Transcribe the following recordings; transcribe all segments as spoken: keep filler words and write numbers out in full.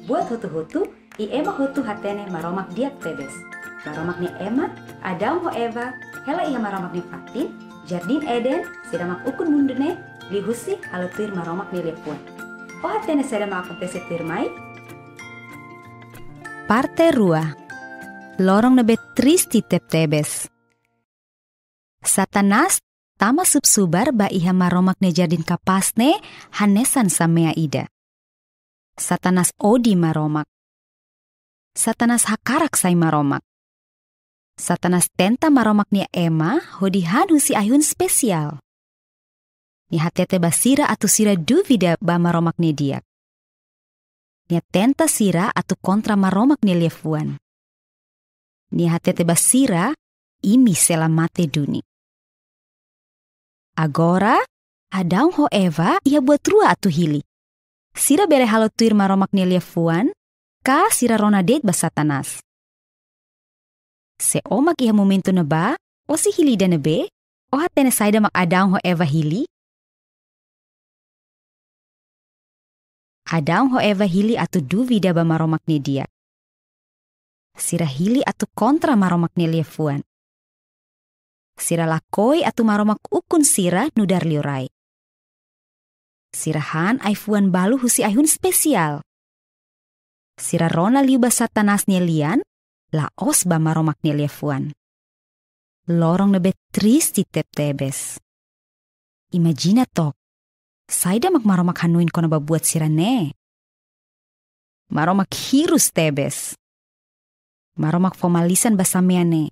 Buat hotu-hotu, i ema hotu hatene Maromak di'ak tebes. Maromak nia ema, Adão ho Eva, hela iha Maromak nia fatin, Jardín Eden, sira mak ukun mundu ne'e, liuhusi halo tuir Maromak nia liafuan. Ó hatene saida mak akontese tuirmai? Parte rua. Loron ne'ebé triste tebtebes. Satanás tama subsubar ba iha Maromak nia jardín kapás ne'e hanesan samea ida. Satanás odi Maromak. Satanás hakarak sai Maromak. Satanás tenta Maromak nia ema hodi han husi ai-hun espesiál. Nia hatete ba sira atu sira dúvida ba Maromak nia di'ak. Nia tenta sira atu kontra Maromak nia liafuan. Nia hatete ba sira, imi sei la mate duni. Agora, Adão ho Eva iha buat rua atu hili. Sira bele halo tuir Maromak nia liafuan, ka sira rona de'it ba Satanás. Se ó mak iha momentu ne'ebá, ó sei hili ida-ne'ebé? Ó hatene saida mak Adão ho Eva hili? Adão ho Eva hili atu dúvida ba Maromak nia di'ak. Sira hili atu kontra Maromak nia liafuan. Sira lakohi atu Maromak ukun sira nu'udar liurai. Sira han ai-fuan balu husi ai-hun espesiál. Sira rona liu ba Satanás nia lian, la'ós ba Maromak nia liafuan. Loron ne'ebé triste tebtebes. Imajina took, saida mak Maromak hanoin kona-ba buat sira-ne'e? Maromak hirus tebes. Maromak fó malisan ba samea ne'e.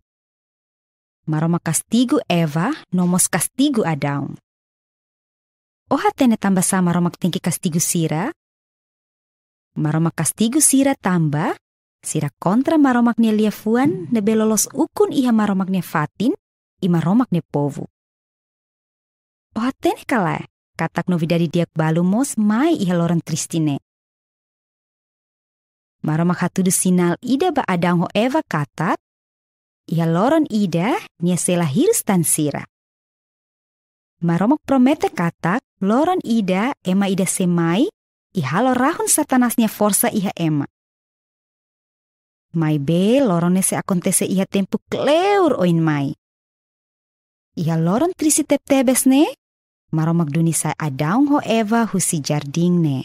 Maromak kastigu Eva, no mós kastigu Adão. Ó hatene tanbasá Maromak tenke kastigu sira? Maromak kastigu sira tanba sira kontra Maromak nia liafuan ne'ebé loloos ukun iha Maromak nia fatin, i Maromak nia povu. Ó hatene ka lae, katak novidade di'ak balu mós mai iha loron triste ne'e. Maromak hatudu sinál ida ba Adão ho Eva katak, iha loron ida, nia sei la hirus tan sira. Maromak promete katak, loron ida, ema ida sei mai, i halo rahun Satanás nia forsa iha ema. Maibé loron ne'e sei akontese iha tempu kleur oin mai. Iha loron triste tebtebes ne'e, Maromak duni sai Adão ho Eva husi jardín ne'e.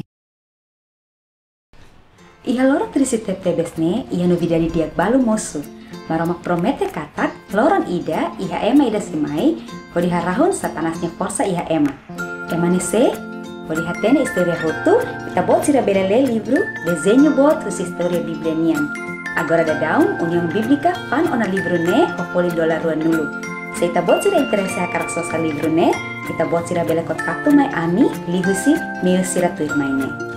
Iha loron triste tebtebes ne'e, iha novidade di'ak balu mosu. Maromak promete katak, loron ida, iha ema ida sei mai, hodi harahun Satanás nia forsa iha ema. Ema ne'e sé? Hodi hatene istória hotu, ita-boot sira bele lee livru Dezeñu Boot husi Istória Bíblia nian. Agora daudaun, Uniaun Bíblika fa'an ona livru ne'e ho folin dolar ruanulu. Se ita-boot sira interese hakarak sosa livru ne'e, ita-boot sira bele kontaktu mai ami liuhusi meiu sira tuirmai ne'e.